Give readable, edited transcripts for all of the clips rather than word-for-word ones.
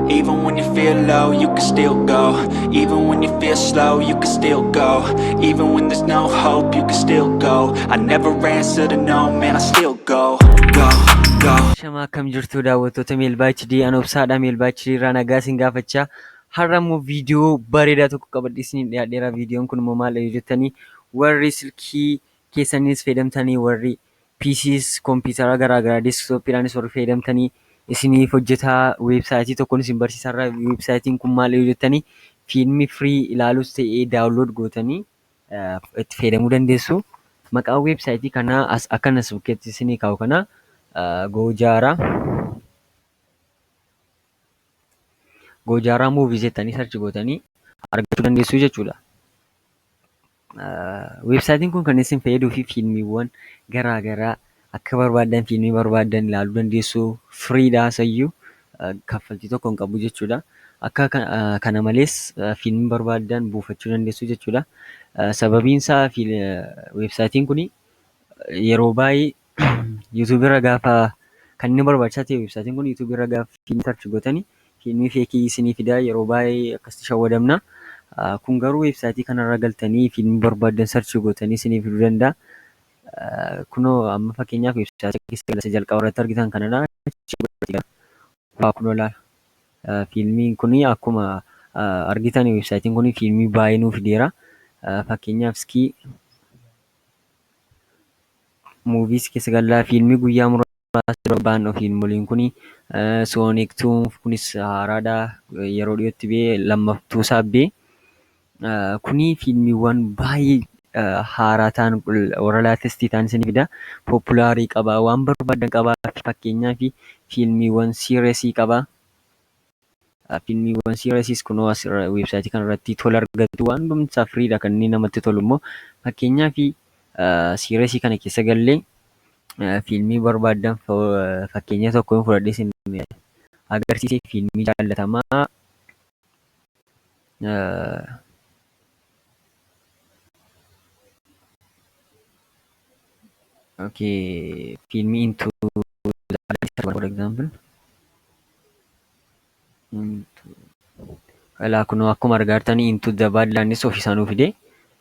Even when you feel low, you can still go. Even when you feel slow, you can still go. Even when there's no hope, you can still go. I never answer to no, man, I still go. Go, go. Shama akkam jirtu daawwattoota Meelbaa HD an obsaadha. Meelbaa HD irraa nagaa isin gaafachaa. Har'a immoo viidiyoo bareedaa tokko qabadhee isiniif dhiyaadheera. Viidiyoon kun immoo maal jettanii warri silkii keessanis fayyadamtanii warri PCs kompiitara garaagaraa deeskitooppiidhaanis warri fayyadamtanii isiniif hojjetaa weebsaayitii tokkoon isin barsiisarra. Weebsaayitiin kun maal jettanii fiilmii firii ilaaluus ta'ee daawunlood gootanii itti fayyadamuu dandeessu. Maqaan weebsaayitii kanaa as akkanas bukkeetti isinii kaa'u kana Goojaaraa. Goojaaraa muuviis jettanii sarchi gootanii argachuu dandeessu jechuudha. Weebsaayitiin kun kan isin fayyaduu fi fiilmiiwwan garaa garaa akka barbaaddan fiilmii barbaaddan ilaaluu dandeessu. Firiidha isayyuu kaffaltii tokko hin qabu jechuudha. Akka kana malees fiilmii barbaaddan buufachuu dandeessu jechuudha. Sababiin isaa weebsaayitiin kun yeroo baay'ee yuutuubii irra gaafa kan inni barbaachisaa ta'e weebsaayitiin kun yuutuubii irra gaafa fiilmii sarchi gootanii fiilmii feekii isinii fidaa yeroo baay'ee akkasitti shawwadamna. Kun garuu weebsaayitii kanarra galtanii fiilmii barbaaddan sarchi gootanii isinii fiduu danda'a. Kunoo amma fakkeenyaaf weebsaayitii keessa galasa jalqaba irratti argitan kanadha. Kunoo laala. Fiilmiin kun akkuma argitan weebsaayitiin kun fiilmii baay'ee nuu fideera. Fakkeenyaaf iskii muuviis keessa gallaa fiilmii guyyaa muraasa dura ba'an fiilmoliin kun Sonic 2 kunis haaraadha. Yeroo dhiyootti ba'e lammafftuu isaa ba'e. Kuni fiilmiiwwan baay'ee haaraa ta'an warra laatestii ta'an isinii fida. Poopulaarii qaba waan barbaadan qaba. Fakkeenyaaf fiilmiiwwan siireesii qaba. Fiilmiiwwan siireesiis kunoo asirra weebsaayitii kanarratti tola argattu waan hundumti isaa firiidha kan inni namatti tolu immoo fakkeenyaaf siireesii kana keessa gallee fiilmii barbaaddan fakkeenya tokko yoo fudhadhee isin agarsiise fiilmii jaallatamaa okay, fiilmii into for example Ilaa kunoo akkuma argaa jirtanii Into the Badlands ofiisaa nuu fide.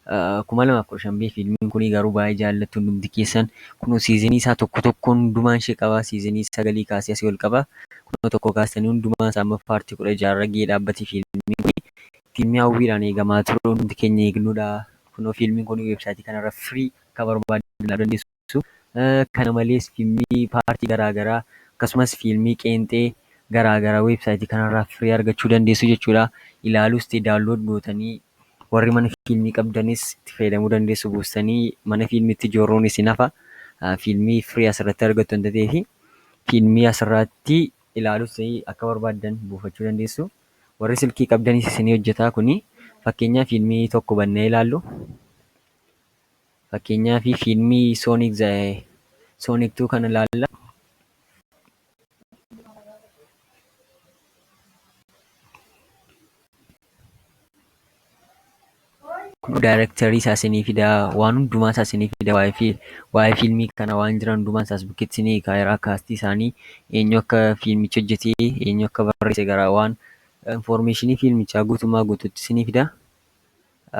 2015 bee fiilmiin kun garuu baay'ee jaallattu hundumti keessan. Kunoo siizinii isaa tokko tokkoon hundumaan ishee qaba. Siizinii sagalii kaasee asii ol qaba. Kunoo tokko kaastanii hundumaan isaa amma paartii 16 irra ga'ee dhaabbate fiilmiin kun. Fiilmii hawwiidhaan eegamaa ture hundumti keenya eegnudha. Kunoo fiilmiin kun weebsaayitii kanarra firii akka barbaadan ilaaluu dandeessu. Kana malees fiilmii paartii garaa garaa akkasumas fiilmii qeenxee garaa garaa weebsaayitii kanarraa firii argachuu dandeessu jechuudha. Ilaaluus ta'e daawunlood gootanii warri mana fiilmii qabdanis itti fayyadamuu dandeessu buustanii mana fiilmiitti ijoorruun isin hafa. Fiilmii firii asirratti argattu waan ta'eef fiilmii asirratti ilaaluus ta'e akka barbaaddan buufachuu dandeessu. Warri silkii qabdanis isinii hojjetaa kuni fakkeenyaaf fiilmii tokko bannee ilaallu. Fakkeenyaaf fiilmii Sonic the Sonic 2 kana ilaalla. Kun daayirektarii isaa isinii fida waan hundumaa isaa isinii fida waa'ee fiilmii kana waan jiran hundumaa isaas bukkeetti isinii kaa'eera kaastii isaanii eenyu akka fiilmicha hojjetee eenyu akka barreesse gara waan infoormeeshinii fiilmichaa guutummaa guutuutti isinii fida.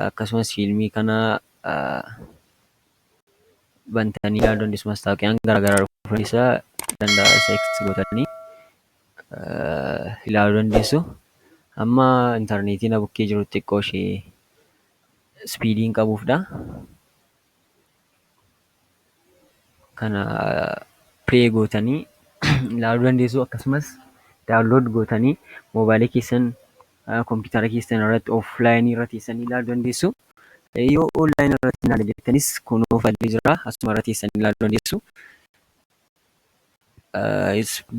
Akkasumas fiilmii kana bantanii ilaaluu dandeessu. Mastaawaqiyaan garaa garaa dhufuu dandeessa. Danda'a sex gootanii ilaaluu dandeessu. Amma intarneetiin na bukkee jiru xiqqoo ishee ispiidii hin qabuufdha. Kana play gootanii ilaaluu dandeessu. Akkasumas download gootanii moobaayilii keessan kompiitara keessan irratti offline irra teessanii ilaaluu dandeessu. Yoo online irratti ilaala jettanis kunoo falli jira asuma irra teessanii ilaaluu dandeessu.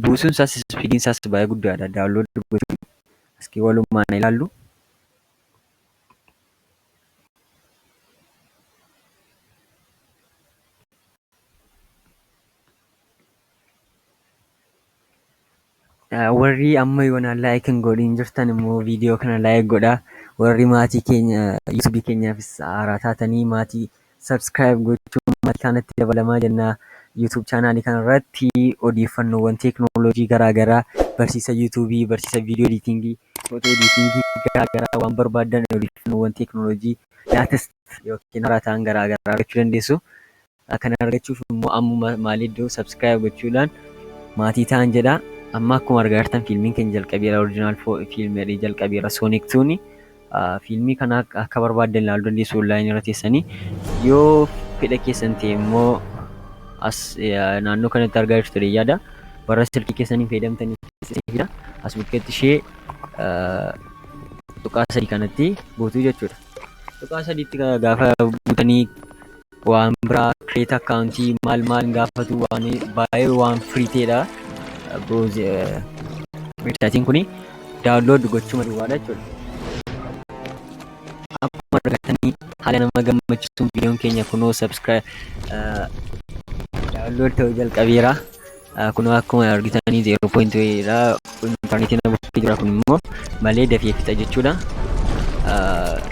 Buusuun isaas ispiidiin isaas baay'ee guddaadha. Download gochuun askii walumaan ilaallu. Warri amma yoonaan like hin godhin jirtan immoo viidiyoo kana like godhaa. Warri maatii keenya YouTube keenyaafis haaraa taatanii maatii subscribe gochuun maatii kanatti dabalamaa jenna. YouTube chaanaalii kanarratti odeeffannoowwan teeknooloojii garaa garaa Barsiisa YouTubeii, barsiisa video editingii, photo editingii garaa garaa waan barbaaddan, odeeffannoowwan teekinooloojii latest yookiin haaraa ta'an garaa garaa argachuu dandeessu. Kana argachuuf immoo ammuma maaliif subscribe gochuudhaan maatii ta'an jedha. Amma akkuma argaa jirtan fiilmiin keenya jalqabeera, original fiilmii jalqabeera, Sonic 2. Fiilmii kana akka barbaaddan ilaaluu dandeessu onlineii irra teessanii. Yoo fedha keessan ta'e immoo as naannoo kanatti argaa jirtu yaada. Warra silkii keessaniin fayyadamtanii fida. As bukkeetti ishee tuqaa sadii kanatti guutuu jechuudha. Tuqaa sadiitti gaafa buutanii waan biraa create accountii maal maal gaafatu, waan baay'ee waan free ta'edha. Websiteiin kuni download gochuma duwwaadha jechuudha. Akkuma argatanii haala nama gammachiisuun viidiyoon keenya kunoo subscribe download ta'uu jalqabeera. Kunoo akkuma argitanii 0.dha. Intarneetiin bukkee jira, kun immoo malee dafee fixa jechuudha.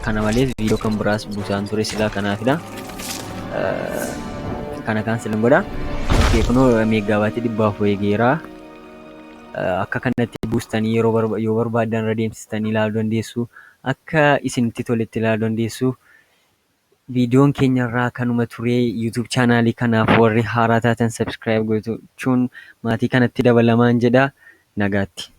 Kana malees viidiyoo kan biraas buusaan ture silaa kanaafidha. Kana cancel godha. Kunoo megabyteii 400 eegeera. Akka kanatti buustanii yeroo yoo barbaaddan irra deemsistanii ilaaluu dandeessu. Akka isinitti toletti ilaaluu dandeessu. Viidiyoon keenya irraa kanuma ture. YouTube channelii kanaaf warri haaraa taatan subscribe gochuun maatii kanatti dabalamaan jedha. Nagaatti.